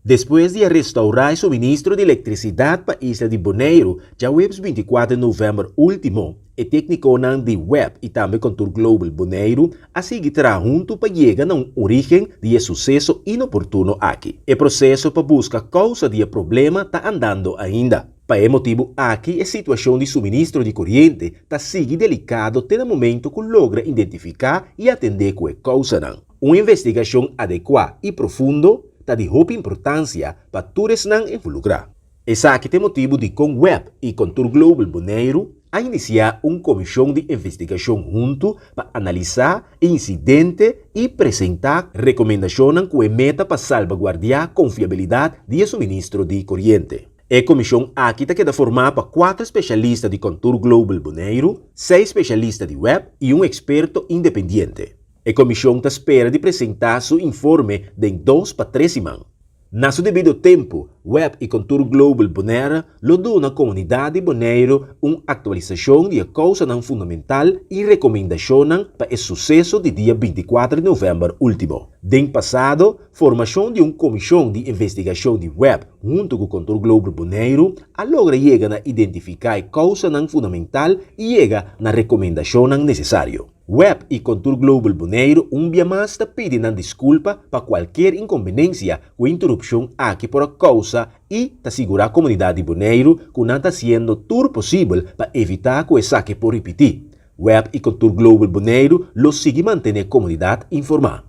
Despues di a restourá e suministro di elektrisidat pa isla di Boneiru djaweps 24 di novèmber último, e téknikonan di web i tambe ContourGlobal Boneiru a sigui traha huntu pa yega na un orígen di e suseso inoportuno aki. E proseso pa buska kousa di e problema ta andando ainda. Pa e motibu aki e situashon di suministro di koriente ta sigui delikado te na momento ku logra identifiká i atendé ku e kousanan. Un investigashon adekuá i profundo ta di hopi importansia pa tur esnan involukrá. Esaki ta e motibu dikon web i ContourGlobal Boneiru a inisiá un komishon di investigashon huntu pa analisá e insidente i presentá rekomendashonnan ku e meta pa salbaguardiá konfiabilidat di e suministro di koriente. E komishon aki ta keda formá pa kuater spesialista di ContourGlobal Boneiru, seis spesialista di web i un eksperto independiente. E komishon ta spera di presentá su informe den dos pa tres siman. Na su debido tempu, web i ContourGlobal Bonaire lo duna komunidat di Boneiru un aktualisashon di e kousanan fundamental i rekomendashonnan pa e suseso di dia 24 di novèmber último. Den pasado, formashon di un komishon di investigashon di web huntu ku ContourGlobal Boneiru a logra yega na identifiká e kousanan fundamental i yega na rekomendashonnan nesesario. Web i ContourGlobal Boneiru un bia mas ta pidi nan diskulpa pa kualkier inkonbenensia ku e interupshon aki por a kousa i ta sigurá komunidat di Boneiru ku nan ta hasiendo tur posibel pa evitá ku esaki por ripití. Web i ContourGlobal Boneiru lo sigui mantené komunidat informá.